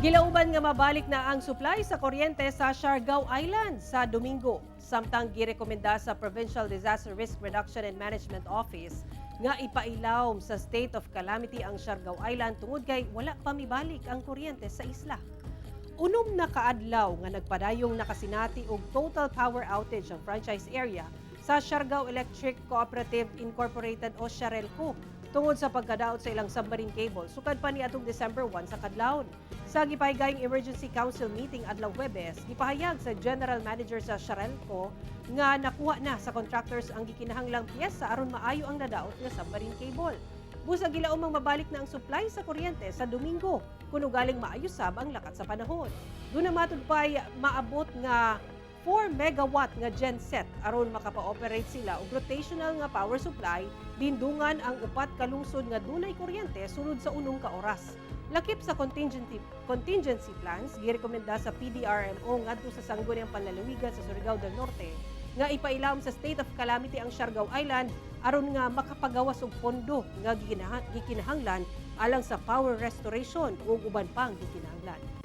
Gilauban nga mabalik na ang supply sa kuryente sa Siargao Island sa Domingo. Samtang girekomenda sa Provincial Disaster Risk Reduction and Management Office nga ipailawom sa state of calamity ang Siargao Island tungod kay wala pa mibalik ang kuryente sa isla. 6 na kaadlaw nga nagpadayong nakasinati og total power outage ang franchise area sa Siargao Electric Cooperative Incorporated o Siarelco tungod sa pagkadaot sa ilang submarine cable sukad pa niadtong December 1 sa kadlawon. Sa gipahigayong emergency council meeting adlaw Huwebes, gipahayag sa general manager sa Siarelco nga nakuha na sa contractors ang gikinahanglang piyesa aron maayo ang nadaot nga submarine cable. Busa gilaumang mabalik na ang supply sa kuryente sa Domingo kung ugaling maayo sab ang lakat sa panahon. Duna matud pa'y maabot nga 4 megawatt nga genset aron makapa-operate sila og rotational nga power supply, dindungan ang upat ka lungsod nga dunay kuryente sulod sa 6 ka oras. Lakip sa contingency plans, girekomenda sa PDRMO ngadto sa Sangguniang Panlalawigan sa Surigao del Norte nga ipailawom sa state of calamity ang Siargao Island aron nga makapagawas og pondo nga gikinahanglan alang sa power restoration ug uban pang gikinahanglan.